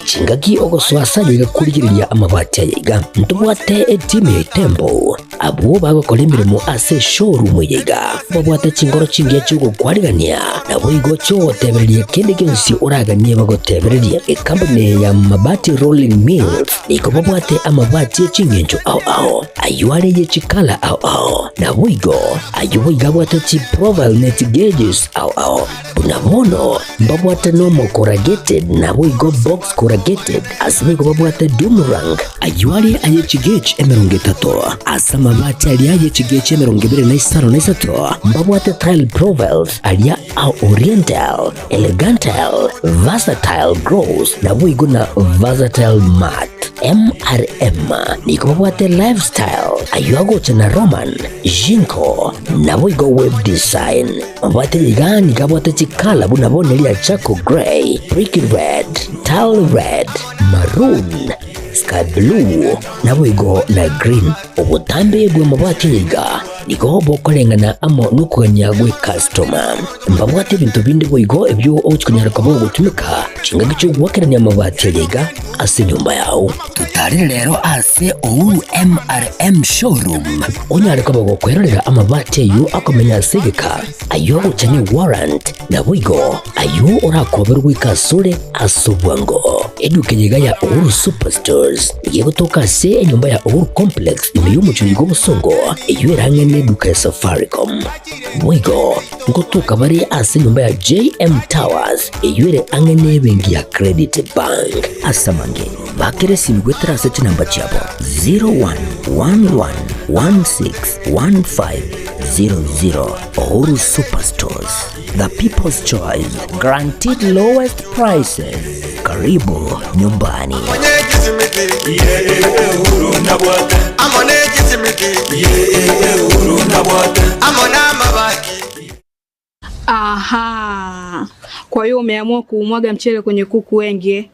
Chingaki ogosoa ase ayaiga korigereria amabati ayaiga, ntobwate etimu ya Itembo, abwo bagokora emeremo ase eshowroom eyaiga, babwate chinkoro chingiya chi'ogokwarigania, naboigo chi'ogotebereria kende gionsi oraganie bagotebererie. Ekampuni eye ya Mabati Rolling Mills nigo babwate amabati e ching'encho ao ao, ayio are ye chikala ao ao, naboigo ayio boigo abwate chiprofile ne chigauges ao ao. Buna bono mbabwate nomo corrugated naboigo box corrugated, ase boigo babwate doomerang, ayio are aye chigauge 30, ase amabati aria aye chigauge 23, mbabwate tile profiles aria a oriental, elegantal, versatile gloss, naboigo na versatile matte. MRM nigo babwate lifestyle, ayio agocha na Roman, Jinko, naboigo web design. Mabwate iga nigo abwate chikala buna bono eria charcoal grey, brick red, tile red, maroon, sky blue, naboigo na green. Obotambe bw'amabati aya iga nigo bokoreng'ana amo nokogania gw'ecustoma. Mbabwate ebinto binde boigo ebio ogochia konyara koba ogotumeka chingaki chi'ogoakerania amabati aya iga ase enyomba yao. Totarere rero ase Uhuru MRM Showroom onyare koba gokwerorera amabati ayio akomenya ase egeka, ayio agocha ne warrant, naboigo ayio orakoberwe goika asore ase obwango. Eduka eye iga ya Uhuru Superstores nigo egotoka ase enyomba ya Uhuru Complex ime y'omochie oyo bw'obosongo, eyio ere ang'e neduka ya Safaricom. Boigo ngotoka bare ase enyomba ya JM Towers eyio ere ang'e nebenki ya Credit Bank. Ase amange, bakera esimi goetera ase chinamba chiabo 0111161500. Uhuru Superstores, the people's choice, guaranteed lowest prices. Karibu nyumbani. Aha, kwa hiyo umeamua kuumwaga mchele kwenye kuku wengi eh?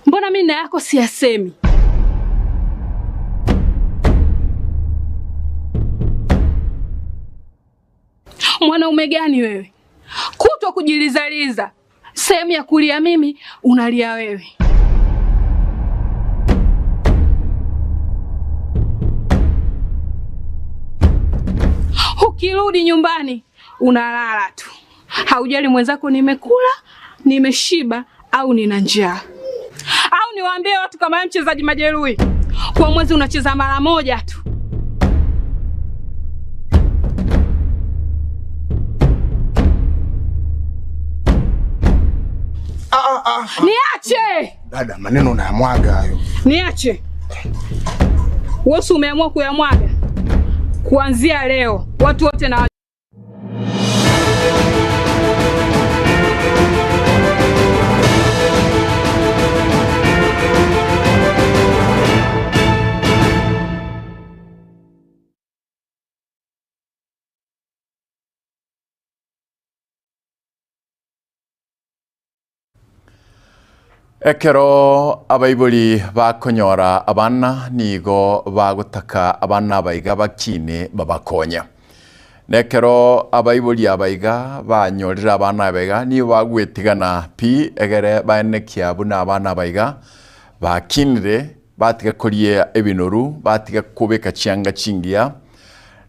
Mbona mimi na yako siyasemi? Mwanaume gani wewe? Kutwa kujilizaliza, sehemu ya kulia mimi unalia wewe. Ukirudi nyumbani unalala tu, haujali mwenzako nimekula, nimeshiba au nina njaa. Au niwaambie watu kama wewe mchezaji majeruhi, kwa mwezi unacheza mara moja tu. Niache! Dada, maneno unayamwaga hayo. Niache. Wewe si umeamua kuyamwaga? Kuanzia leo watu wote na Ekero abaibori bakonyora abana nigo bagotaka abana aba iga bakine babakonye. Na ekero abaibori aba iga banyorire abana aba iga nigo bagwetigana pi egere baenekia buna abana aba iga bakinire batiga koria ebinoru, batiga kobeka chianga chingiya,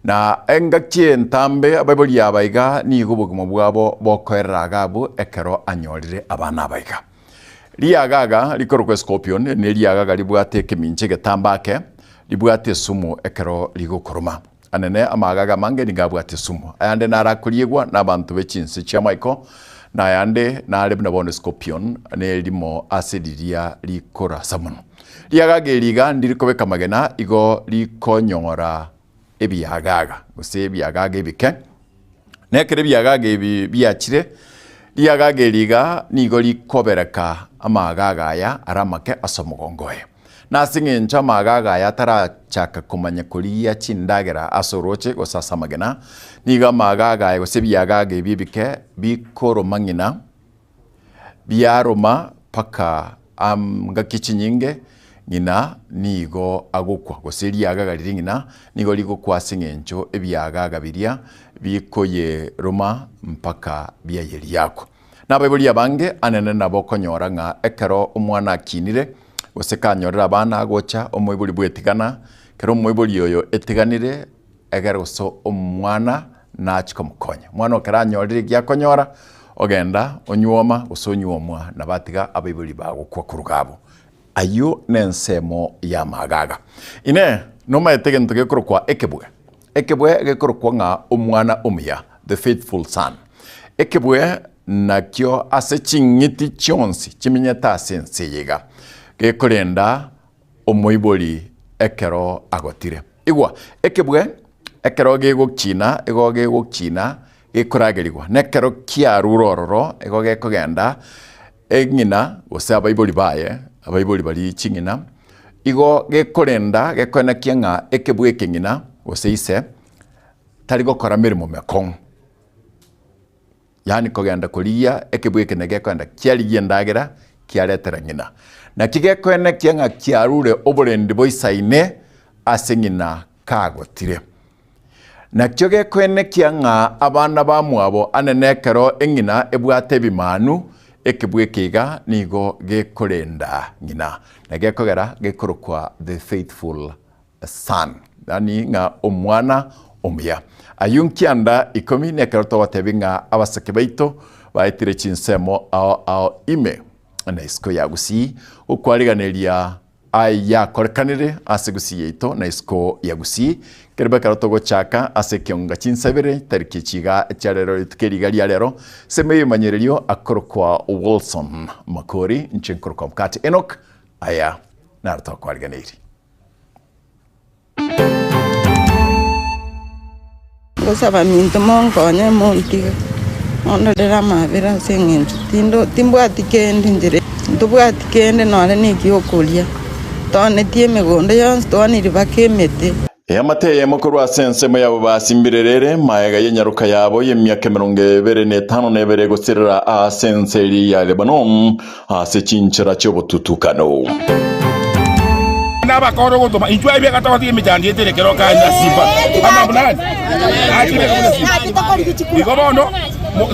na engaki entambe abaibori aba iga nigo obogima bwabo bokoerera iga abwo ekero anyorire abana aba iga. Riagaga rikorokwa escorpion ne riagaga ribwate ekemincha egetambe ake, ribwate esumu ekero rigokoroma. Anene amaagaga amange nigo abwate esumu, ayande naro akoriegwa nabanto be chinse chi'amaiko, na ayande nare buna bono escorpion, nerimo ase riria rikorasa mono. Riagaga eri iga ndiri kobeka amagena, igo rikonyora ebiagaga, gose ebiagaga ebike. Na ekero ebiagaga ebi biachire, riagaga eri iga nigo rikobereka amaagaga aya are amake ase omogongo oye. Na ase eng'encho amaagaga aya atarachaka komanya korigia chindagera ase orooche gose ase amagena, nigo amaagaga aya gose ebiagaga ebi ebike bikoroma ng'ina, biaroma mpaka ngaki chinyinge ng'ina nigo agokwa, gose riagaga riria ng'ina nigo rigokwa ase eng'encho ebiagaga biria bikoyeroma mpaka biaye riakwa. Nabaibori abange anene nabo okonyora ng'a ekero omwana akinire, gose kanyorire abana agocha omoibori bwetigana, ekero omoibori oyo etiganire, egere gose omwana nachie komokonya. Omwana ekero anyorire egia akonyora, ogenda onyuoma gose onyuomwa nabo atiga abaibori bagokwa koruga abwo. Ayio nensemo y'amagaga. Inee! Nomaete egento gekorokwa ekebwe? Ekebwe gekorokwa ng'a omwana omuya, the faithful son. Ekebwe nakio ase ching'iti chionsi chimenyete ase ense eye iga, gekorenda omoibori ekero agotire. Igwa, ekebwe ekero gegokina, igo gegokina gekoragerigwa, na ekero kiarure ororo, igo gekogenda eng'ina gose abaibori baye, abaibori baria ching'ina, igo gekorenda gekoenekia ng'a ekebwe eke ng'ina gose ise tari gokora meremo mekong'u. Yaani kogenda korigia ekebwe eke negekoenda kiarigia endagera kiaretera ng'ina. Naki gekoenekia ng'a kiarure oborendi boisaine ase ng'ina kagotire. Nakio gekoenekia ng'a abana bamwabo ane nekero eng'ina ebwate ebimanu, ekebwe eke iga nigo gekorenda ng'ina, na gekogera gekorokwa the faithful son, yaani ng'a omwana omuya. Ayio nkianda ikomi nekero togotebi ng'a abasake baito baetire chinsemo ao ao ime na isiko ya Gusii gokwariganeria Ayakorekanire ase Gusii yaito na isiko ya Gusii, keribe ekero togochaka ase ekionga chinsabere tariki chiga chia rero rituko eri iga ria rero, semo eyemanyererio akorokwa Wilson Makori, inche nkorokwa Mokati Enock, aya naro tokwariganeiri. Ngosaba minto monkonye montige, mondorere amabera ase eng'encho tindo timbwati kende inchera ntobwati kende nonye na ekiokoria, toonetie emegondo yonsi twaanire mpaka emete. Eamate eyemo korwa ase ensemo yabo basimbirere ere magega y'enyaroka yabo y'emiaka 25 na ebere gosirera ase ense eria ya Lebanoni ase chinchera chi'obotutukano. Nabakore ogotoma inchwe aye biagata gotiga emechando etere kero kanya simba ama buna nani achibeka buna simba igo bono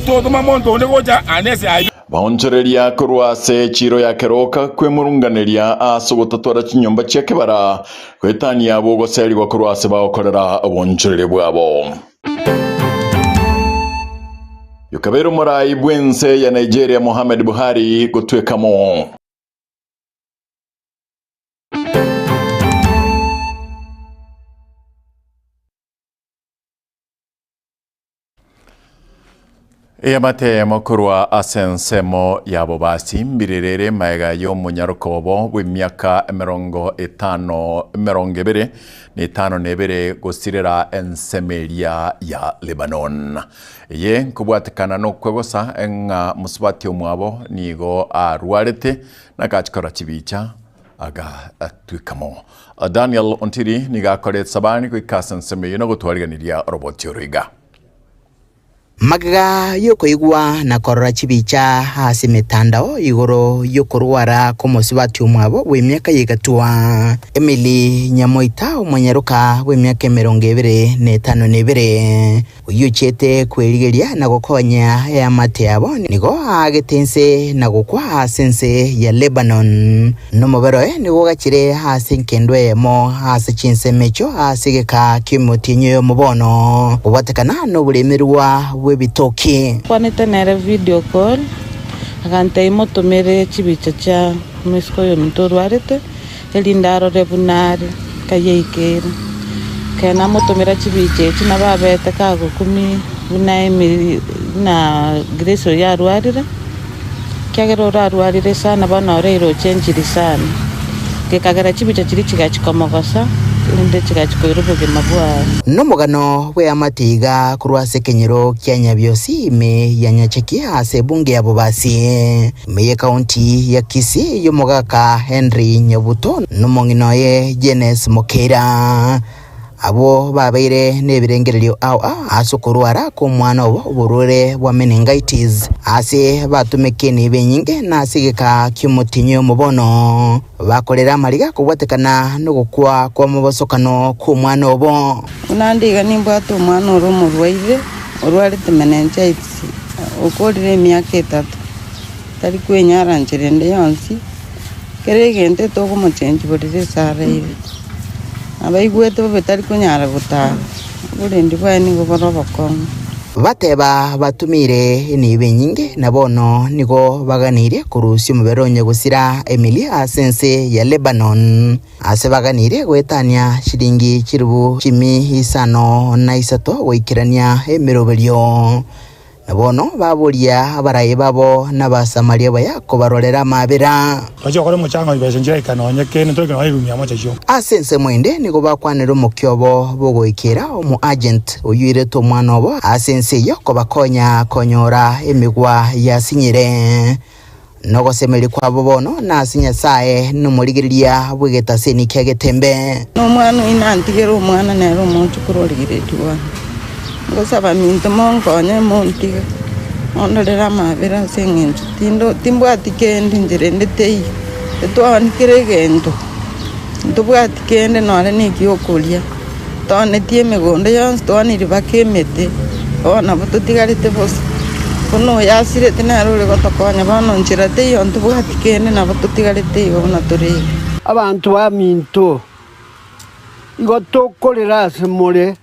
totoma monto onde gocha ane ase aye. Baonchoreria korwa ase echiiro ya keroka kwemurunganeria ase ogotatwara chinyomba chia kebara, goetania abwo ogoserigwa korwa ase bagokorera obonchoreria bwabo. Yokabeire omorai bw'ense ya Nigeria Mohammed Buhari gotwekamo. Eamate eyemo korwa ase ensemo y'abobasi mbirere ere magega y'omonyaroka obo bw'emiaka 50 25 na ebere gosirera ensemo eria ya Lebanon. Eye nkobwatekana nokwegosa ng'a mosubati omwabo nigo arwarete na agachikora chibicha agatwekamo. Daniel Ontiri nigo akore esabani goika ase ensemo eyio na gotwariganiria oroboti oro iga. Magega y'okoigwa na korora chibicha ase emetandao igoro y'okorwara kw'omosubati omwabo bw'emiaka y'egatwa, Emily Nyamoita omonyaroka bw'emiaka 25 na ebere, oyio ochiete kwerigeria na gokonya eamate yabo, nigo aagete inse na gokwa ase ense ya Lebanon, na omobere oye nigo ogachire ase enkendo eyemo ase chinsemo echio ase egeka ki'omotienyi oyomo bono, kobwatekana noboremerwa bw'ebitoki. Nkwanete nere video call, agantebia motomere chibicha chia omoiseke oyominto orwarete, erinde arore buna are, nkayeikeire. Ekero namotomera chibicha echio nabo abete kagokumia buna emiri buna Grace oyio arwarire, ekiagera orarwarire sana bono oreire ochenchiri sana. Gekagera chibicha chiria chigachia komogosa, erinde chigachia koira obogima bwaye. Nomogano bw'eamate iga korwa ase ekenyoro kia Nyabiosi ime ya Nyacheki ase ebunge ya Bobasi. Ime y'Ekaunti ya Kisii y'omogaka Henry Nyabuto nomong'ina oye Jenes Mokeira. Abwo babeire nebirengererio ao ao ase okorwara kw'omwana obo oborwaire bwa meningitis, ase batumeka enibo enyinge na ase egeka ki'omotienyi oyomo bono bakorera amariga kobwatekana nogokwa kw'omobosokano kw'omwana obo. Buna ande iga nimbwate omwana ore omorwaire, orwarete meningitis, okorire emiaka etato. Tari kwenyara nchera ende yonsi, kera egento etogomochenchia borere ase araire. Abaigwete bobe tari konyara gotara, oborendi bwaye nigo bore obokong'u. Bateba batumire enibo enyinge, na bono nigo baganeirie korusia omobere onye gosira emili ase ense ya Lebanon, aase baganeirie goetania chilingi chilifu chimi isano na isato goikerania emeroberio. Na bono baboria abarai babo na Abasamaria baya kobarorera amaabera. Bachia gokora omochango chibesa nchiraika nonye kende, ntoike nonye erumi amo chachio. Ase ensemo ende nigo bakwanera omokia obo bogoikera omoagent oyio oirete omwana obo ase ense eyio kobakonya konyora emegwa yasinyire. Nogosemeria kwabo bono nase Nyasae nomorigereria bw'egetaseni kia getembe. Nomwana oyio nantigere omwana nere omochokoro origereretie bono. Ngosaba minto monkonye montige, mondorere amabera ase eng'encho tindo timbwati kende inchera ende teiyo, titwaoni kera egento, ntobwati kende nonye na ekiokoria, twaonetie emegondo yonsi twaonirie mpaka emete, bono nabo totigarete bosa. Buna oyo asirete nere ore gotokonya bono nchera teiyo ntobwati kende nabo totigarete igo buna tore iga. Abanto baminto, igo tokorera ase more.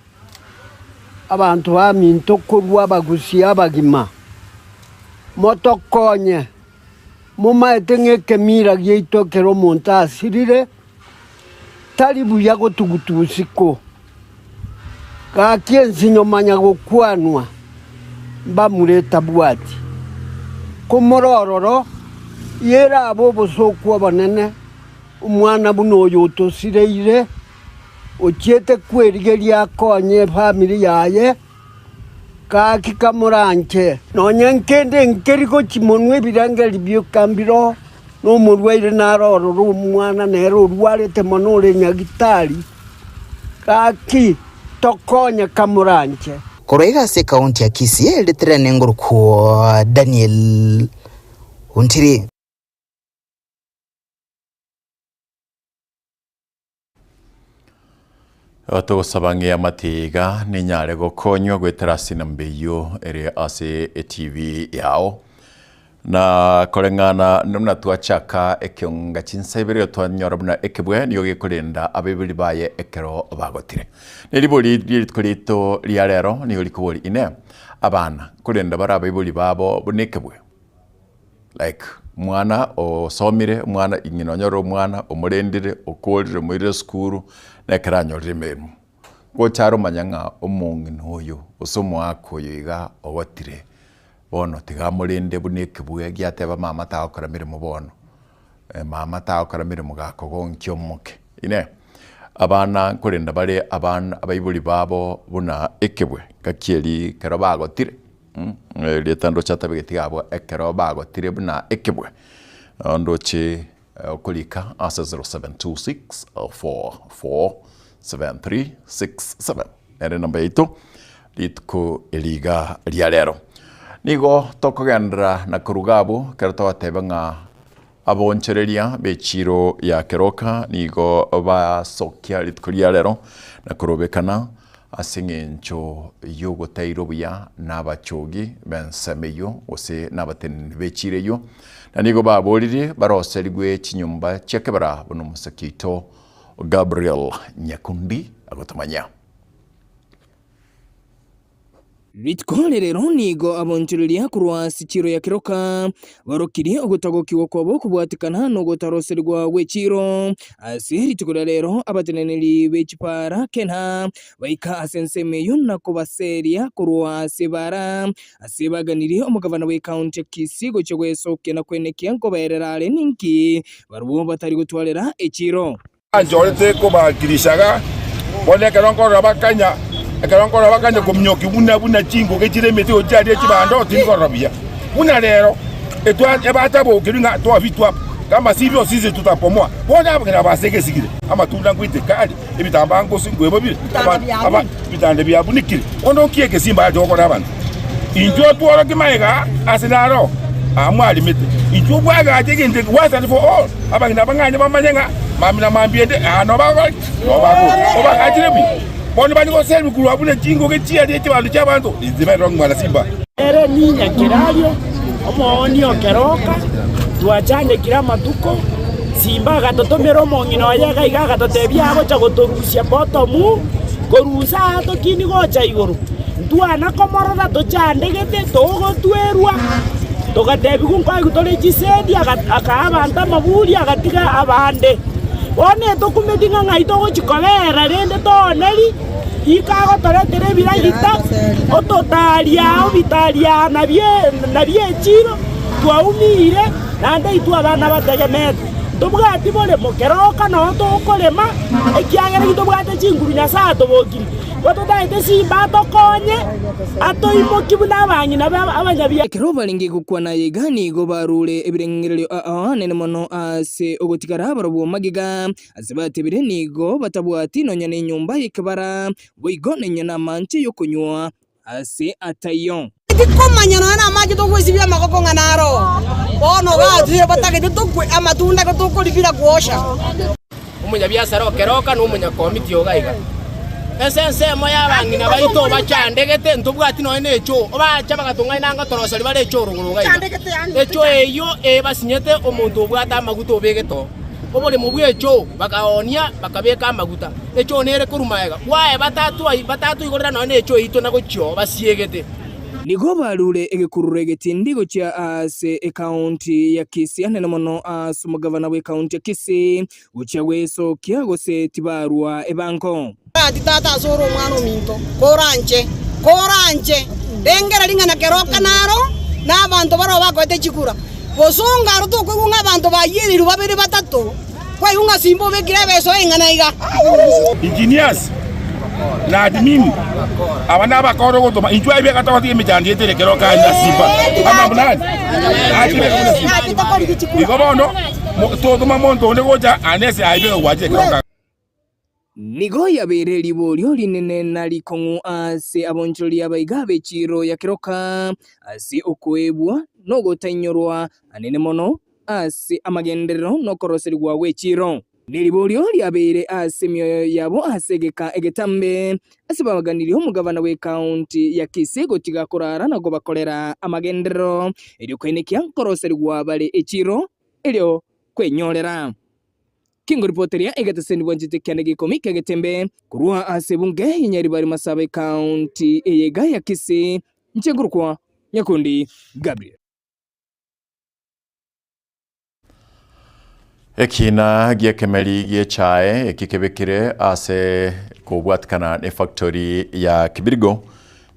Abanto baminto korwa abagusia abagima, motokonye, momaete ng'a ekemira giaito ekero omonto asirire, tari buya gotuguta usiku. Gaki ensinyo manya gokwanwa, mbamura etabwati. Komore ororo, yerabe obosooku obonene, omwana buna oyo otosireire. Ochiete kwerigeria akonye efamiri yaye, gaki kamoranche. Nonya nkende nkeri gochia monwa ebirengererio bioka mbiroo, na omorwaire naro ororo omwana nere orwarete mono ore nyagitari, gaki tokonye kamoranche. Korwa iga ase ekaunti ya Kisii, ritirene ngorokwo Daniel Ontiri. Togosaba ng'a eamate iga nenyare gokonywa goetera ase enamba eyio ere ase eTV yao. Na koreng'ana buna twachaka ekeonga chinsa ibere twanyora buna ekebwe nigo gekorenda abaibori baye ekero bagotire. Ne ribori rie rituko riaito ria rero nigo rikobori inee, abana korenda bare abaibori babo buna ekebwe? Like omwana osomire, omwana ng'ina onyore omwana omorendire, okorire omoirire esukuru, na ekero anyorire emeremo, gocha are omanya ng'a omong'ina oyo gose omoaka oyo iga ogotire, bono tiga amorende buna ekebwe giateba mama tagokora meremo bono, mama tagokora meremo gakogonkia omoke. Inee! Abana nkorenda bare abana abaibori babo buna ekebwe, ngaki eria ekero bagotire? Erieta ndoche atabegeti iga abwo ekero bagotire buna ekebwe, ndoche okorika ase 0726447367 nere enamba yaito rituko eri iga ria rero. Nigo tokogenderera na koruga abwo ekero togoteba ng'a Aboonchoreria b'echiiro ya keroka nigo basokia rituko ria rero na korobekana ase engencho y'ogotairwa buya nabachogi b'ensemo eyio gose nabateneneri b'echiiro eyio, na nigo baboririe baroserigwe chinyomba chia kebera buna omosaki oito Gabriel Nyakundi agotomanyia. Rituko rirero nigo abonchoreria korwa ase chiiro ya keroka barokirie ogotagokigwa kwabo kobwatekana nogotaroserigwa gwe chiiro. Ase rituko ria rero abateneneri be chipaara kena baika ase ensemo eyio na kobaseria korwa ase ebaara ase baganirie omogavana bw'ekaunti ya Kisii gochia gwesokia na kwenekia nkobaerera are ninki barabwo batari gotwarera echiiro. Anchorete kobakirisha iga, bono ekero nkorora bakanya, ekero nkorora bakanya kominyokia buna buna chingoge chire emete gochia aria chibando, tindi korora buya. Buna rero, etwa ebatabokerwe ng'a twabitwa kama sivyo sisi tutabomoa. Bono abageni aba ase egesigire, amatunda nkoiteka are, ebitambaa nkosi nkoeba bire, aba aba ebitanda biabunikire. Bono nki egesimba ache gokora abanto? Inchuo tworokie magega ase naro aa mwarimete. Inchuo bwagache egento eke once and for all, abang'ina abang'aini bamanye ng'a mambia na mambia ende aa noo bagokora ki? Noo bagokora. Obagachire buya. Bono banye goserigwa korwa buna chingoge chiaria chi'abanto chi'abanto, inche very wrong mwana simba. Ere ninya kerario. Omoonia o keroka, twachandekire amatuko, Simba agatotomera omong'ina oye iga iga agatotebia agocha gotorusia botomu, korusia aa tokini gocha igoro. Ntwana komorora tochandegete, togotwerwa, togatebigwa nkoegwa tore chisenti, akaa abanto amaburi agatiga abande. Bono etokumeti ng'a ng'ai togochia kobera rende tooneri, ika agotoretera ebiragita, ototaria ao bitaria aa nabio echiro, twaumire, naende intwe abana bategemete. Ntobwati boremo, keroka noo tokorema, ekiagera intobwate chinguru Nyasae atobokirie. Igo totaete simba atokonye, atoimokie buna abang'ina abanyabiara. Ekero barenge gokwana iga nigo barure ebireng'ererio aanene mono ase ogotigara barobwo magega, ase batebire nigo batabwati nonya nenyomba y'ekebara, boigo nonya namanche y'okonywa ase ataiyo. Tikomanya nonya namache togwesibia amagoko ng'a naro bono batwire batagete tokwe amatunda ake tokoribira gwosha. Omonyabiasara o keroka na omonyakomiti iga iga. Ase ensemo y'abang'ina baito bachandegete, ntobwati nonya nechoo, bacha bagatong'aina anga toroseria bare echoo rogoro iga iga. Echoo eyio ebasinyete omonto obwate amaguta obegete oo. Oboremo bw'echoo bakaoonia bakabeka amaguta. Echoo nere korwa magega bwaye batatoigorera nonya nechoo yaito na gochia oo basiegete. Nigo barure egekururo egetindi gochia ase ekaunti ya Kisii anene mono ase omogavana bw'ekaunti ya Kisii gochia gwesokia gose tibarua ebango. Gati tata ase ore omwana ominto, koranche, koranche, rengera ring'ana keroka naro, na abanto baroo bakoete chikura. Bosongo aro tokoigwa ng'a abanto bayiereirwe babere batato, kwaigwa ng'a simba obekire ebeso eng'ana iga. Engineers na admin aba nabakore ogotoma intwe aye bieka togotiga emechando yaito ere kero kare na simba ama buna nani achire buna simba igo bono totoma monto onde gocha unless aye bieka gwachire kero kare. Nigo yabeire riborio rinene na rikong'u ase abonchoreria abaiga b'echiiro ya keroka, ase okoebwa nogotainyorwa anene mono ase amagenderero nokoroserigwa gw'echiiro. Neriborio riabeire ase emioyo yabo ase egeka egetambe, ase baganirie omogabana bw'ekaunti ya Kisii gotiga korara na kobakorera amagenderero, erio koenekia nkoroserigwa bare echiiro erio kwenyorera. Kengoripoteria egeteseni bwanchete kiane geikomi ki'egetembe korwa ase ebunge ya Nyaribari Masaba ekaunti eye iga ya Kisii, inche nkorokwa Nyakundi Gabriel. Ekiina gi'ekemeri gi'echae eki kebekire ase kobwatikana n'efactory ya Kibirigo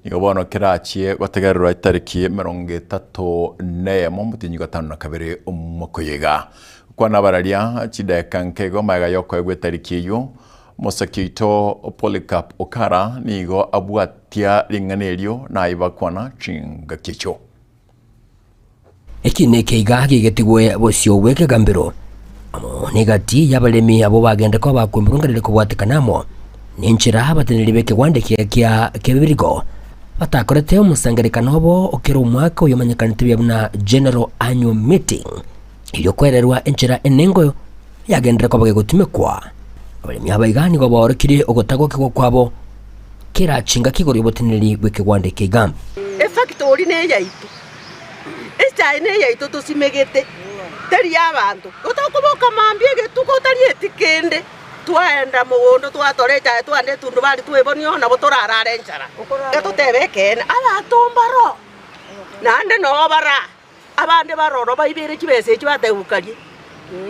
nigo bono kerachie gotegererwa etariki emerongo etato na eyemo omotienyi gatano na kabere omwaka oyo iga. Kwana abararia chidaeka nke igo magega y'okoegwa etariki eyio, omosaki oito Polycarp Okara nigo abwatia ring'ana erio na aibakwana chingaki echio. Eki nekeiga gegetigwe bosio bw'ekegambero, amo negati y'abaremi abwo bagende koba bakwemurunganeria kobwatekana amo nenchera abateneneri b'ekegwanda ekiya kia kebirigo batakorete omosangererekano obo o kera omwaka oyomanyekanete buya buna General Annual Meeting, erio kwererwa enchera enengo yagenderera koba gegotumekwa. Abaremi aba iga nigo baorokirie ogotagokigwa kwabo kera chingaki igoro y'oboteneneri bw'ekegwanda eke iga. Efactori neyaito, echae neyaito tosimegete, teri y'abanto. Gotokoboka mambia egetuko otarieti kende, twaenda mogondo twatora echae twanda etundubari twebonia oo nabo torarare enchara. Iga totebe ekeene, abanto mbaro, naende noo bara. Abande baroro baibere chibesa echio bategukarie,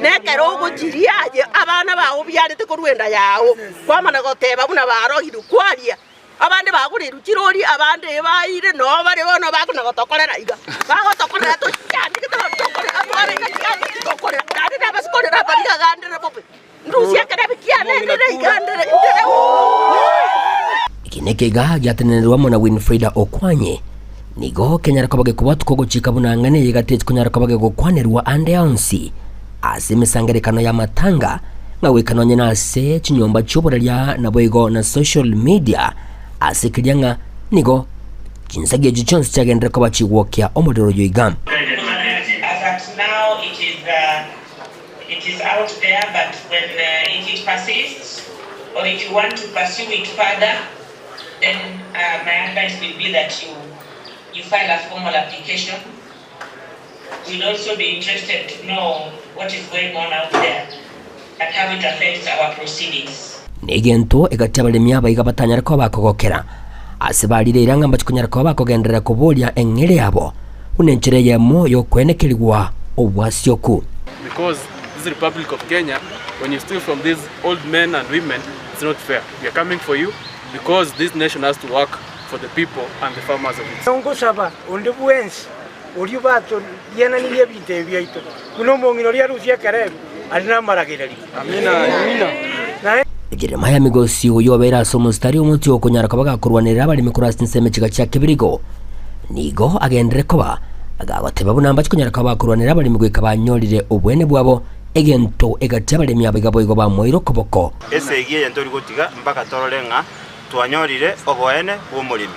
na ekero ogochiria aye abana bao obiarete korwa enda yao, kwamana goteba buna barogirwe, kwaria. Abande bagoreirwe chirori, abande ebaeire, noo bare bono bakona gotokorera iga, bagotokorera tochandegete bono tokorera twarenge chianga titokorera, naende nabase korera mbari agandere bobe, ndusie ekerebi kiane ndire iga ndire ndire Eki nekeiga giatenenerwe amo na Winfrida Okwanye. Nigo kenyare koba gekobwatwa ogochika buna ang'ana eye gateti konyara koba gegokwanerwa ande onsi ase emesangererekano y'amatanga, ng'a goika nonye nase chinyomba chi'oboraria naboigo na social media ase keria ng'a nigo chinsagi echi chionsi chiagenderere koba chigwokia omorero oyo iga. As at now it is it is out there but when if it persists or if you want to pursue it further then my advice will be that you you file a formal application. We'd also be interested to know what is going on out there and how it affects our proceedings. Negento egati abaremi abaiga batanyare koba bakogokera ase barire eira ng'a mbache konyara koba bakogenderera koboria eng'ere yabo buna enchera eyemo y'okwenekerigwa obwasioku. Because this Republic of Kenya, when you steal from these old men and women, it's not fair. We are coming for you because this nation has to work for the people and the farmers of it. Ngosaba onde bwensi oria obatoriananirie ebinto ebi biaito, buna omong'ina oria arusie ekerebi are namaragererio. Naende. Jeremiah Migosi oyio obeire ase omositari omotwe okonyara koba gakorwanerera abaremi korwa ase chinsemo chiga chia Kibirigo, nigo agenderere koba gagoteba buna mbache konyara koba bakorwanerera abaremi goika banyorire obwene bwabo, egento egati abaremi aba iga boigo bamoeire okoboko. Esegi eye ntori gotiga mpaka torore ng'a Twanyorire oboene bw'omoremi.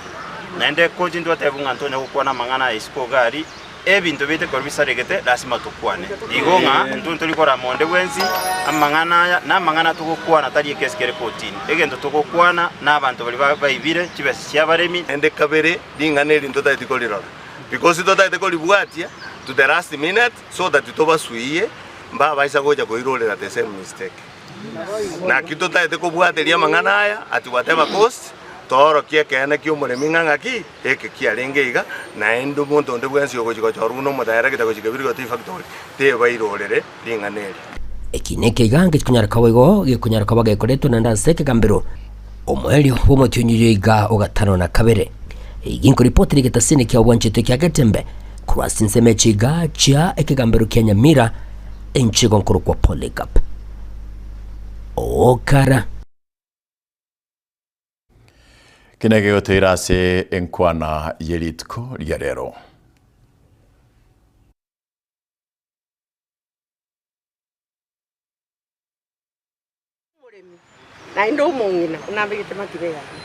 Naende kochi ntwatebwa ng'a ntonya gokwana amang'ana aya isiko iga aria, ebinto biaito ekero bisaregete lasima tokwane. Igo ng'a intwe ntori korama onde bwensi amang'ana aya, na amang'ana togokwana tari ekesi kere kotini. Egento togokwana nabanto baria baibire chibesa chi'abaremi. Naende kabere, ring'ana eri ntotageti korirora, because totagete koribwatia to the last minute so that tobasuiye mbabaisa gocha koirorera the same mistake. Naki totaete kobwateria amang'ana aya at whatever cost, toorokie ekeene ki'omoremi ng'a ng'aki eke kiarenge iga, naende omonto onde bwensi ogochia gochorwa buna omodaerekita gochia Kebirigo Tea Factory, tebairorere ring'ana eri. Eki nekeiga ngechikonyara koba igo gekonyara koba gekoretwa naende ase ekegambero omoerio bw'omotienyi oyo iga ogatano na kabere. Egi nkoripotera egetasini kia obwanchete kia Getembe korwa ase chinsemo echi iga chia ekegambero kia Nyamira enchego nkorokwa Polycarp. Okara. Eki negegoteira ase enkwana ye rituko ria rero. Omoremi, naende omong'ina onambegete matibe yane.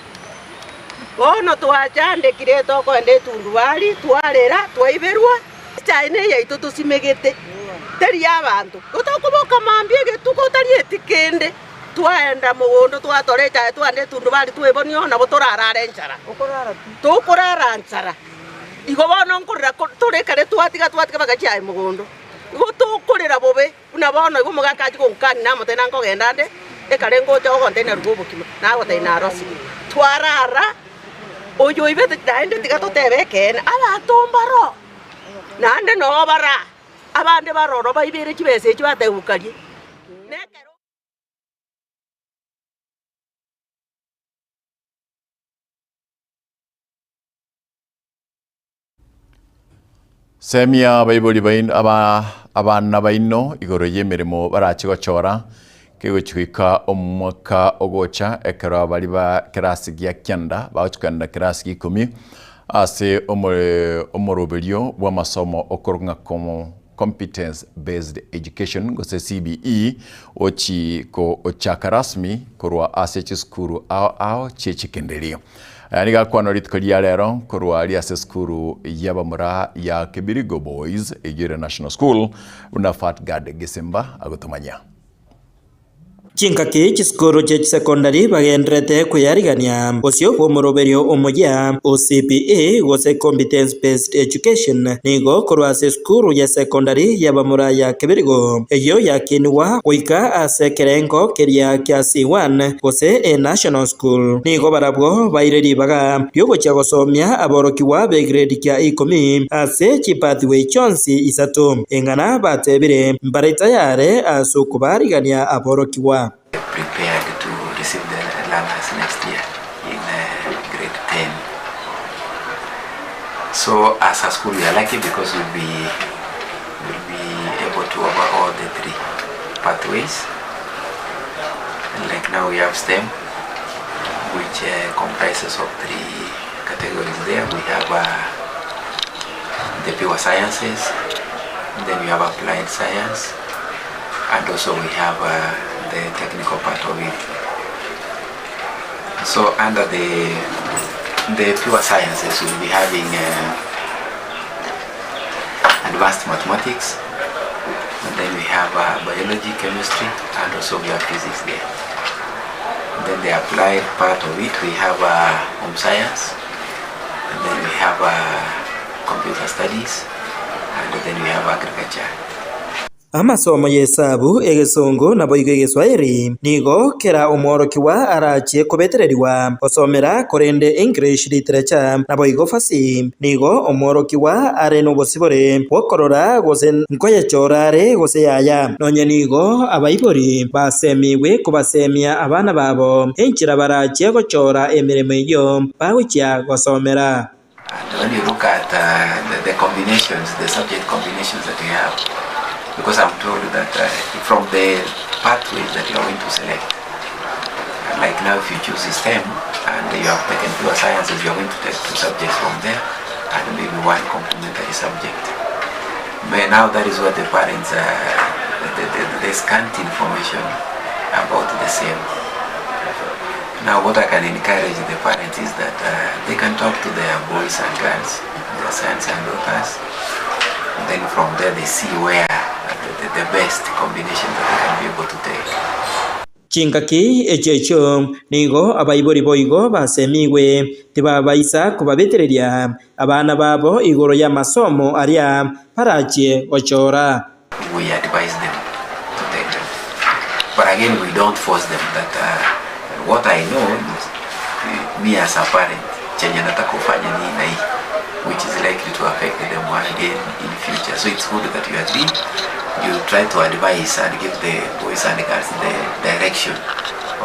Bono twachandekire tokoenda etundubari, twarera, twaiberwa, echae neyaito tosimegete, teri y'abanto. Igo tokoboka mambia egetuko otarieti kende, twaenda mogondo twatora echae twaenda etundubari twebonia oo nabo torarare enchara, tokorara nchara. Igo bono nkorera tore ekere twatiga twatiga mpaka chiaye mogondo, igo tokorera bobe. Buna bono igo omogaka achia gonkania namotebia nankogenda nde, ekare ngocha ogontebia naruge obokima, nagotebia narosirie. Twarara, oyo oibete naende tiga totebe ekeene, abanto mbaro, naende noo bara, abande baroro baibere chibesa echio bategukarie, nekero. Semia abaibori baino aba abana baino igoro y'emeremo barache gochora, kegochi goika omwaka ogocha ekero abari ba kerasi gia kianda bagochi kogenda kerasi gia ikomi ase omore omoroberio bw'amasomo okorokwa ng'a komo Competence Based Education gose CBE ochi gochaka rasmi korwa ase chisukuru ao ao chie chikenderio. Aya nigo akwanwa rituko ria rero korwa aria ase esukuru y'abamura ya Kebirigo Boys eyio ere National School buna Fatgard Gisimba agotomanyia. Chingaki chisukuru chie chisecondary bagendererete kweyarigania bosio bw'omoroberio omoyia o CBE gose Competence Based Education nigo korwa ase esukuru ya secondary y'abamura ya Kebirigo eyio yakinigwa goika ase ekerengo keria kia C1 gose e National School nigo barabwo baire ribaga riogochia gosomia aborokigwa be grade kia ikomi ase chipathway chionsi isato eng'ana batebire Mbare tayare ase okobaarigania aborokigwa. Prepared to receive the learners next year in grade 10. So as a school we are lucky because we'll be, we'll be able to offer all the three pathways. Like now we have STEM, which uh, comprises of three categories there. We have uh, the pure sciences, then we have applied science, and also we have uh, the technical part of it. So under the the pure sciences, we'll be having uh, advanced mathematics, and then we have uh, biology, chemistry, and also we have physics there. And then the applied part of it, we have uh, home science, and then we have uh, computer studies and And then we have agriculture. Amasomo y'esabu, egesongo, naboigo egeswahili nigo kera omworokigwa arachie kobetererigwa gosomera korende English Literature naboigo Fasihi nigo omworokigwa are nobosibore bw'okorora gose nkoyechora are gose yaya. Nonye nigo abaibori basemigwe kobasemia abana babo enchera barachie gochora emeremo eyio bagochia gosomera. And when you look at uh, the, the combinations, the subject combinations that we have, because I'm told that uh, from the pathways that you are going to select, like now if you choose STEM and you have taken pure sciences, you are going to take two subjects from there and maybe one complementary subject. But now that is what the parents, uh, the, the, the scant information about the same. Now what I can encourage the parents is that uh, they can talk to their boys and girls, their sons and daughters. And then from there they see where the, the, the best combination that they can be able to take. Chingaki echio echio nigo abaibori boigo basemigwe tibabaisa kobabetereria abana babo igoro y'amasomo aria barachie gochora. We advise them to take them. But again, we don't force them that uh, what I know is, me as a parent, chenye nataka kufanya ni na hii, which is likely to affect them again in future. So it's good that you agree, you try to advise and give the boys and girls the direction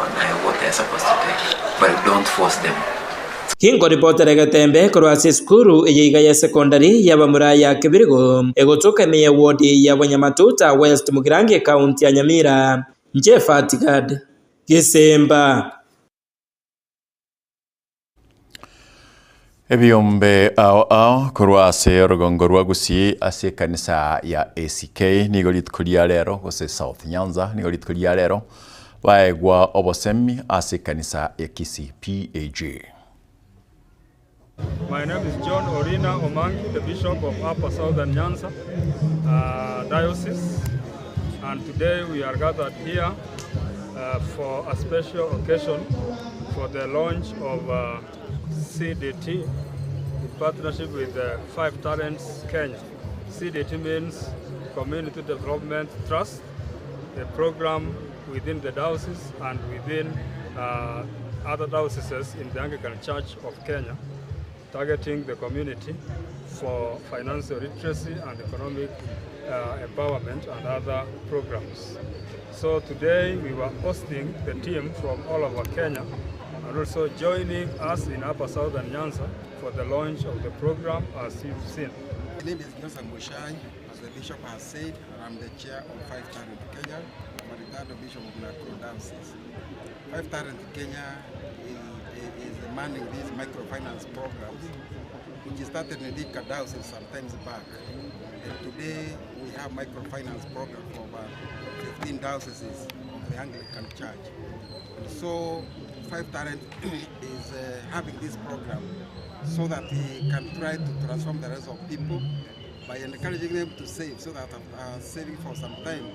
on uh, what they're supposed to take, but don't force them. Kingoripotera egetembe korwa ase esukuru eye iga ya secondary y'abamura ya Kebirigo egotoka ime ya ward ya Bonyamatuta West Mugirango ekaunti ya Nyamira Inche Fatigad Gesemba. Ebiombe ao ao korwa ase orogongo rwa Gusii ase ekanisa ya ACK nigo rituko ria rero gose South Nyanza nigo rituko ria rero baegwa obosemi ase ekanisa ya Kisii PAG. My name is John Orina Omangi, the Bishop of Upper Southern Nyanza Diocese. And today we are gathered here for a special occasion for the launch of CDT in partnership with Five Talents Kenya. CDT means Community Development Trust, a program within the diocese and within other dioceses in the Anglican Church of Kenya, targeting the community for financial literacy and economic empowerment and other programs. So today we were hosting the team from all over Kenya and also joining us in Upper Southern Nyanza for the launch of the program as you've seen. My name is Johnson Mushai. As the bishop has said, I'm the chair of Five Talent Kenya. I'm a retired bishop of Nakuru Diocese. Five Talent Kenya is, is manning these microfinance programs, which started in Thika Diocese some times back. And today we have microfinance program for over 15 dioceses of the Anglican Church. And so Five Talent is having this program so that we can try to transform the lives of people by encouraging them to save, so that after saving for some time,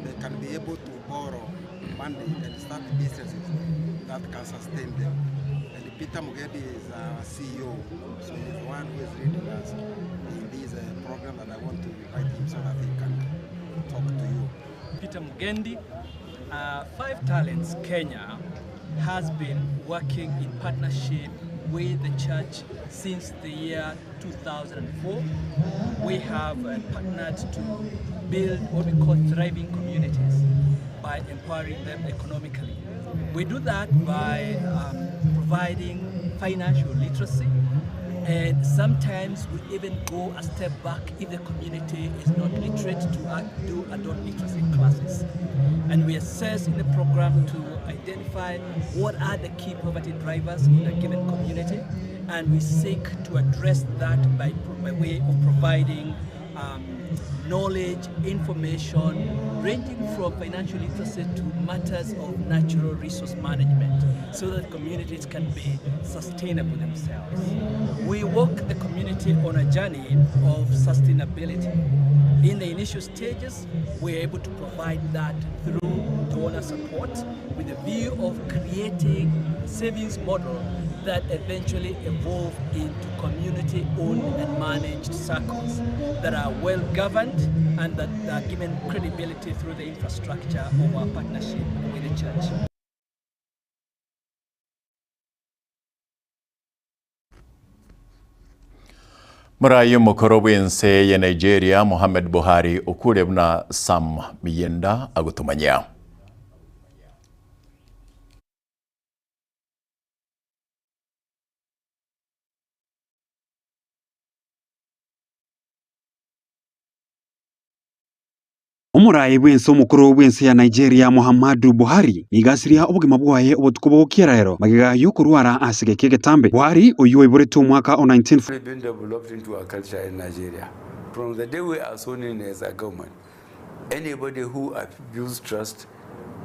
they can be able to borrow money and start businesses that can sustain them. And Peter Mugedi is our CEO, so he's the one who is leading us in this program, and I want to invite him so that he can talk to you. Peter Mugendi, Five Talents Kenya has been working in partnership with the church since the year 2004. We have partnered to build what we call thriving communities by empowering them economically. We do that by providing financial literacy, and sometimes we even go a step back if the community is not literate to do adult literacy classes. And we assess in the program to identify what are the key poverty drivers in a given community, and we seek to address that by, by way of providing knowledge, information, ranging from financial literacy to matters of natural resource management, so that communities can be sustainable themselves. We walk the community on a journey of sustainability. In the initial stages, we are able to provide that through donor support with the view of creating savings model that eventually evolve into community owned and managed circles that are well governed and that are given credibility through the infrastructure of our partnership with the church. Morai omokoro bw'ense ya Nigeria Mohammed Buhari okure buna Sam Miyenda agotomanyia. Omoraai bw'ense omokoro bw'ense ya Nigeria Muhammadu Buhari nigo asiria obogima bwaye obotuko bogokiera rero magega y'okorwara ase egeka egetambe. Buhari oyio oiboretwe omwaka o 19. been developed into a culture in Nigeria. From the day we are sworn in as a government, anybody who abuses trust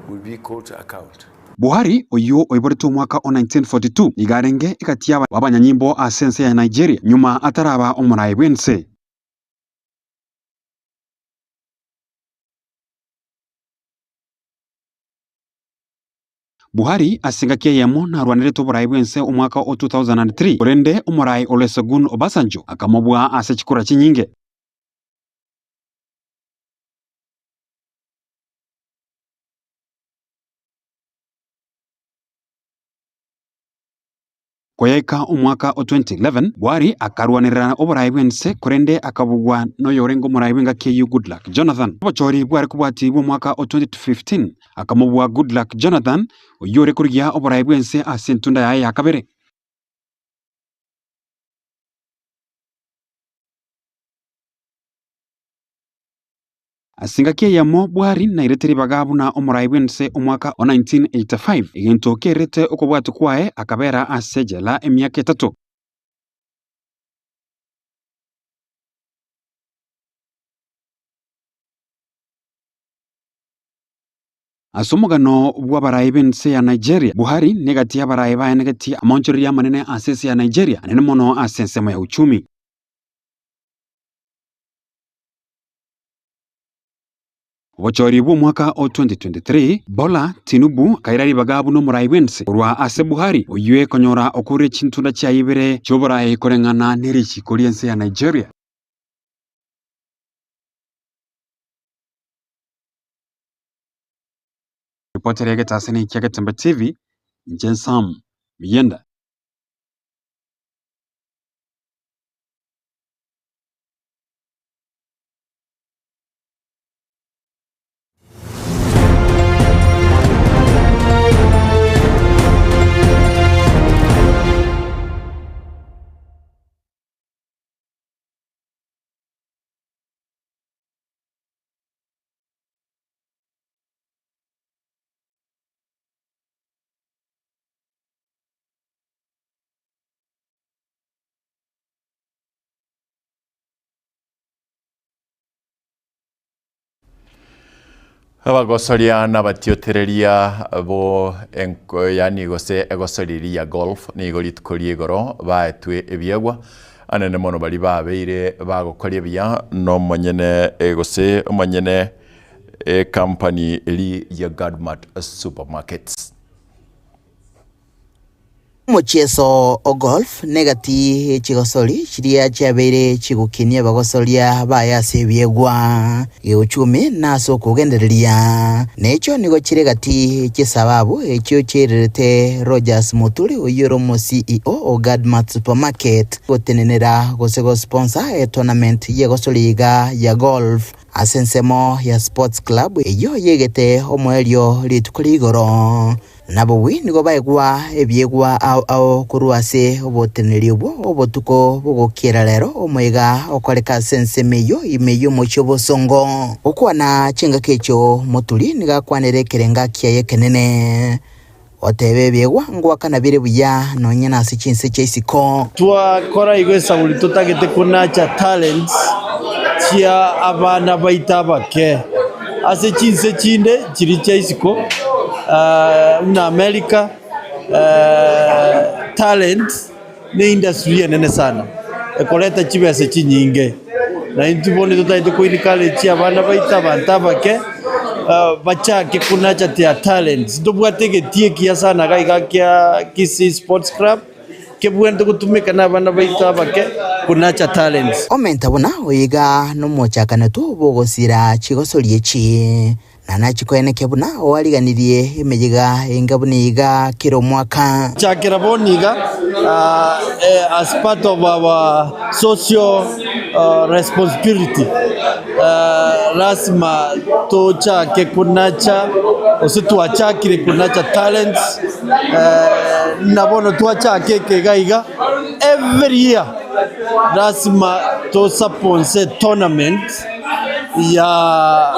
will be called to account. Buhari oyio oiboretwe omwaka o 1942 nigo arenge egati y'abanyanyimbo ase ense ya Nigeria nyuma ataraba omoraai bw'ense. Buhari ase engaki eyemo narwanerete oboraai bw'ense omwaka o 2003, korende omoraai Olusegun Obasanjo akamobua ase chikura chinyinge. Koyaika omwaka o 2011, Buhari akarwanerera oboraai bw'ense korende akabugwa noyorenge omoraai bw'engaki eyio Goodluck Jonathan. Obochori bware kobwati bw'omwaka o 2015 akamobua Goodluck Jonathan oyio ore korigia oboraai bw'ense ase entunda yaye ya kabere. Ase engaki eyemo Buhari nairete ribaga buna omorai bw'ense omwaka o 1985, egento kerete okobwatwa kwaye akabera ase ejela emiaka etato. Ase omogano bw'abarai b'ense ya Nigeria, Buhari negati y'abarai baenegetie amaonchoreria amanene ase ense ya Nigeria, anene mono ase ensemo ya uchumi. Obochori bw'omwaka o 2023, Bola Tinubu akaira ribaga buna omorai bw'ense korwa ase Buhari, oyio ekonyora okoria chintunda chiaye ibere chi'oborai koreng'ana ne richiko ri'ense ya Nigeria. Ripoti eria egetaseni kia Getembe TV, inche Sam Miyenda. Abagosoria na abatiotereria bo enko yaani gose egosori riria ya golf nigo rituko ria igoro baetwe ebiegwa anene mono baria babeire bagokoria buya na omonyene gose omonyene ecompany eria ya Gadmart Supermarkets. Omochieso o golf negati ye chigosori chiria chiabeire chigokinia abagosoria baye ase ebiegwa, geuchumi na ase okogendereria. Necho nigo chire gati ye chisababu echio chiairerete Rogers Muturi oyio ore omo CEO o Gadmart Supermarket gotenenera gose gosponsor etournament yegosori iga ya golf. Ase ensemo ya Sports Club eyio yegete omoerio rituko ria igoro. Nabobui nigo baegwa ebiegwa ao ao korwa ase oboteneneri obwo obotuko bogokiera rero omoyega okoreka ase ensemo eyio ime y'omochie obosongo. Gokwana chingaki echio Moturi nigo akwanire ekerenga kiaye ekenene, oteba ebiegwa ngoakana bire buya nonya nase chinse chia isiko. Twakora igo esauri totagete konacha talents chia abana baito abake ase chinse chinde chiria chia isiko buna America, talent ne industry enene sana ekoreta chibesa chinyinge. Na intwe bono totagete ko encourage abana baito abanto abake. bachake kunacha their talents. Ntobwate egetii ekiya sana iga iga kia Kisii Sports Club kebwenerete gotumeka na abana baito abake kunacha talents. Omenta buna oyo iga nomochakanetwo bw'ogosira chigosori echi, na nachikoenekia buna oariganirie emeyega enga buna iga kera omwaka. Chakera bono iga as part of our social responsibility lasima tochake konacha gose twachakire konacha talents na bono twachaka eke iga iga every year lasima tosaponse tournament ya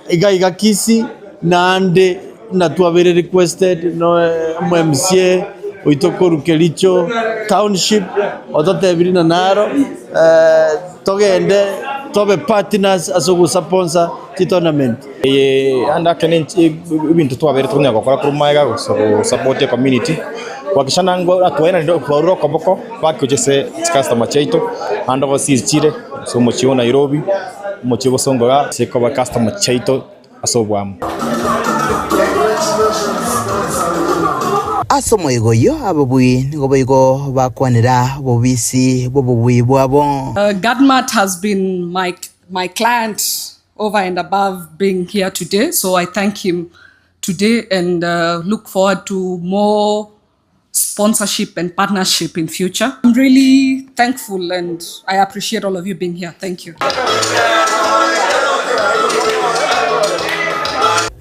iga iga Kisii naende buna twabeire requested no omo-MCA oito korwa Kericho township ototebirie ng'a naro togende tobe partners ase ogosaponsa chitournament. Eye ande ake ne ebinto twabeire tokonyara gokora korwa magega gose gosupport ecommunity kuhakikisha nangwa twaenanire twarure okoboko back gochia ase chicustomer chiaito naende overseas chire ase omochie o Nairobi, omochie o Bosongo igaa ase koba customer chiaito ase oboamo. Ase omoyega oyio ababui nigo boigo bakwanera obobisi bw'obobui bwabo. Gadmart has been my my client over and above being here today so I thank him today and look forward to more sponsorship and partnership in future. I'm really thankful and I appreciate all of you being here. Thank you.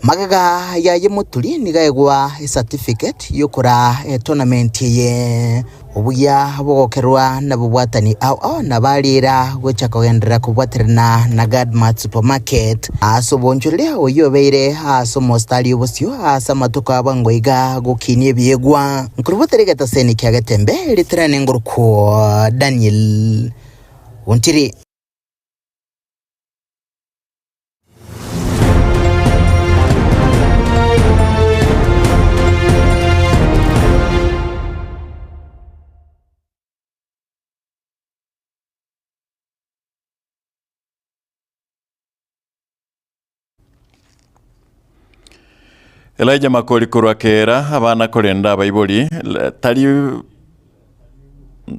Magega yaye Muturi nigo aegwa ecertificate yokoraa etournament eye. Obuya bogokerwa nabobwatani ao ao nabariera gocha kogenderera kobwaterana na Gadmart Supermarket ase obonchoreria oyio obeire ase omostari obosio ase amatuko a bwango iga gokinia ebiegwa. Nkorubotere egetaseni kia Getembe riterane ngorokwo Daniel Ontiri. Elijah Makori korwa Keera, abana korenda abaibori, le- tari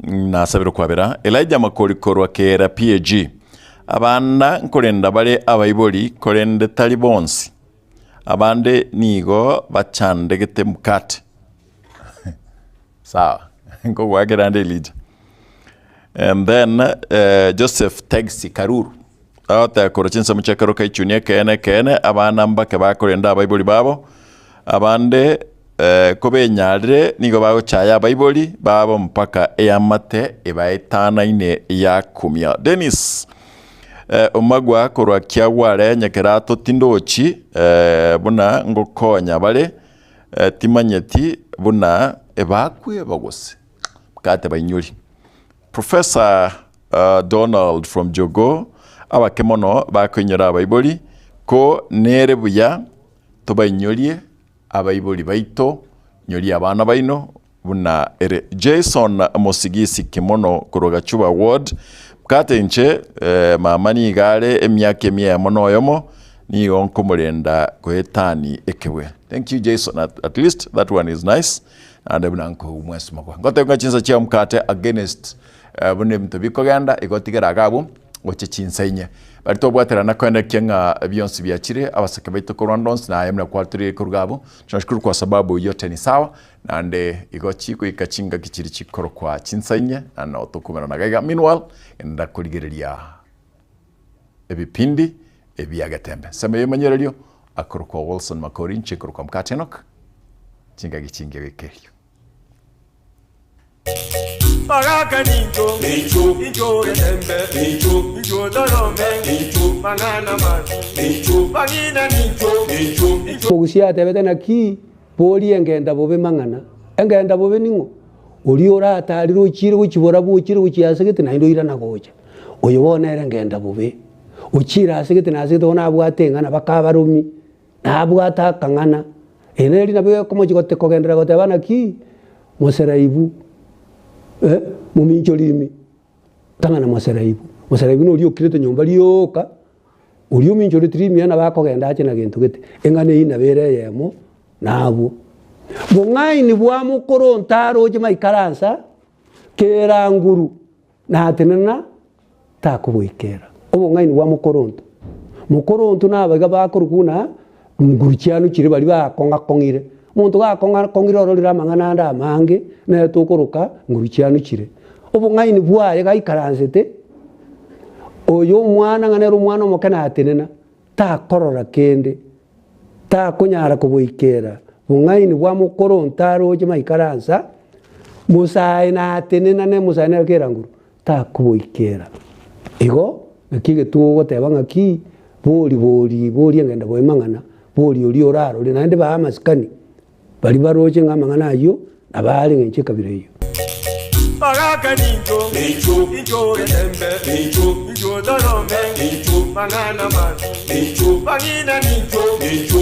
nasabire okwabera. Elijah Makori korwa Keera PAG, abana nkorenda bare abaibori korende tari bonsi, abande nigo bachandegete mkate. Sawa, nkogoakera ande Elijah. And then eh, Joseph Tegsi Karuru agoteba korwa chinsemo chia Keroka Ichuni ekeene ekeene abana mbake bakorenda abaibori babo abande eh, kobenyarire nigo bagochaya abaibori babo mpaka eamate ebaetanaine yakumia. Dennis eh, Omagwa korwa Kiagware Nyakerato tindochi eh, buna ngokonya bare eh, timanyeti buna ebakweba gose mkate bainyori. Professor Donald from Jogoo, abake mono bakoinyora abaibori, ko nere buya tobainyorie abaibori baito, nyoria abana baino buna ere. Jason Mosigisi Kimono korwa Gachuba Ward, mkate inche mama nigo are emiaka emiemo na oyomo, nigo nkomorenda goetani ekebwe. Thank you Jason, at, at least that one is nice. Naende buna nkoigwa mwensi mokwa. Ngotebia ng'a chinsa chia omokate against eh, buna ebinto bikogenda, igo tigera iga abwo, gochia chinsa inye. Baria twabwaterana koenekia ng'a bionsi biachire, abasake baito korwa ande onsi, naye buna kwaturire korwa iga abwo, tunashukuru kwa sababu yote ni sawa, naende igo chigoika chingaki chiria chikorokwa chinsa inye, naende nabo tokomerana iga iga. Meanwhile, genda korigereria ebipindi ebia Getembe. Ensemo y'emanyererio, akorokwa Wilson Makori, inche nkorokwa Mokate Enock, chingaki chingiya goika erio. Bagaka nincho, incho getembe, incho torome, mang'ana mabi, bang'ina nincho, incho. Omogusia atebete naki boria engenda bobe mang'ana, engenda bobe ning'o? Oria oratarire ochire gochia borabu ochire gochia ase gete naende oirana gocha. Oyo bono nere ngenda bobe. Ochire ase gete na ase gete bono abwate eng'ana baka abaromi, na abwate akang'ana. Ere neri nabo ekomochia gote kogenderera goteba naki, moseraibu eh, mominchori ime, tang'ana moseraibu. Moseraibu noria okirete nyomba rioka. Oria ominchoreti rimia nabo akogenda ache na gento gete, eng'ana eyio nabo ere eyemo nabwo. Bong'aini bwa mokoronto aroche maikaransa, kera nguru natenena takoboikera. Obong'aini bwa mokoronto. Mokoronto nabaiga bakorokwa buna nguru chiano chiria baria bakong'akong'ire. Omonto gakong'akong'ire ororire amang'ana ande amange, nere tokoroka nguru chiano chire. Obong'aini bwaye gaikaransete, oyo omwana ng'a nere omwana omoke natenena, takorora kende, takonyara koboikera bong'aini bwa mokoronto aroche maikaransa, mosae natenena ne mosae nere kera nguru, takoboikera. Igo, naki egetugo ogoteba ng'aki, bori bori bori engenda boe mang'ana, bori oria orarore naende bae amasikani. Baria baroche ng'a amang'ana ayio nabo are engencho y'ekabira eyio. Baraka nincho, incho getembe, incho torome, mang'ana mabi, bang'ina nincho, incho.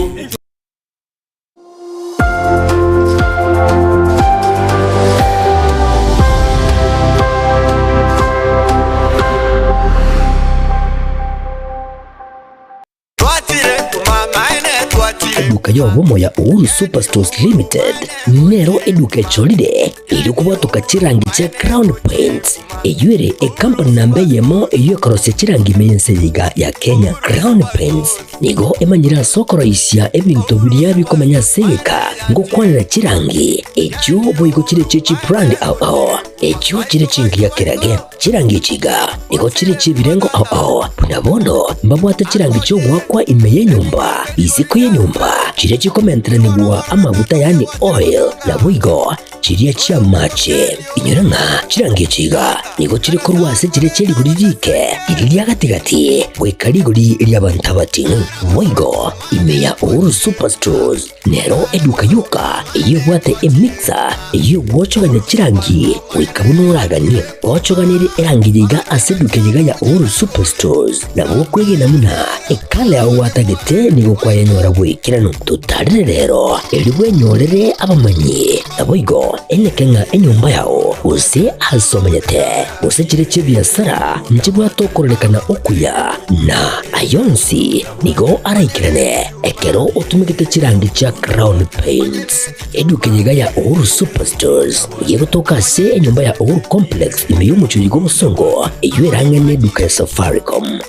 Eduka y'obomo ya Uhuru Superstores Limited nero eduka echorire erio kobwatoka chirangi chia Crown Paints eyio ere ekampani namba eyemo eyio ekorosia chirangi ime y'ense eye iga ya Kenya. Crown Paints nigo emanyire ase okoroisia ebinto biria bikomenya ase egeka ngokwanera chirangi echio boigo chire chie chibrand ao ao echio chire chingiya kerage. Chirangi echi iga nigo chire chi'ebirengo ao ao, buna bono mbabwate chirangi chi'ogoakwa ime y'enyomba, isiko y'enyomba, chiria chikomenteranigwa amaguta yaani oil, naboigo chiria chi'amache. Inyora ng'a chirangi echi iga nigo chire korwa ase chiria chie rigori riike, riria ria gati-gati, goika rigori ri'abanto abating'u. Boigo ime ya Uhuru Superstores Nero eduka yoka eyio ebwate emixer eyio egwochogania chirangi goika buna oraganie. Gochoganerie erangi eye iga ase eduka eye iga ya Uhuru Superstores nabo okwegena buna ekala yao gwatagete nigo kwayenyora bw'ekeranu. Totarere rero erio bwenyorere abamanyi naboigo eneke ng'a enyomba yao gose ase omenyete gose chire chi'ebiasara nchibwate okororekana okuya na ayonsi Nigo araikerane ekero otumegete chirangi chia Crown Paints. Eduka eye iga ya Uhuru Superstores nigo egotoka ase enyomba ya Uhuru Complex ime y'omochie oyo bw'obosongo eyio erang'e neduka ya Safaricom.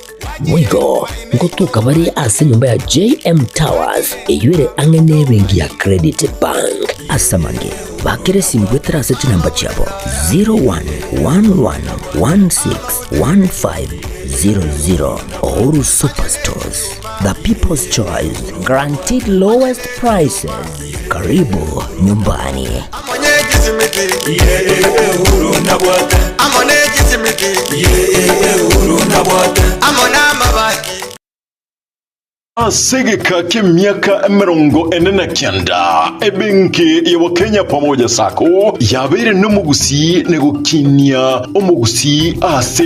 Boigo ngotoka bare ase enyomba ya JM Towers eyio ere ang'e nebenki ya Credit Bank. Ase amange, bakera esimi goetera ase chinamba chiabo 0111161500. Uhuru Superstores, the people's choice, guaranteed lowest prices. Karibu nyumbani. Ase egeka ki'emiaka 49, ebenki ya Kenya Pamoja Sacco yabeire nomogusii na gokinia omogusii ase.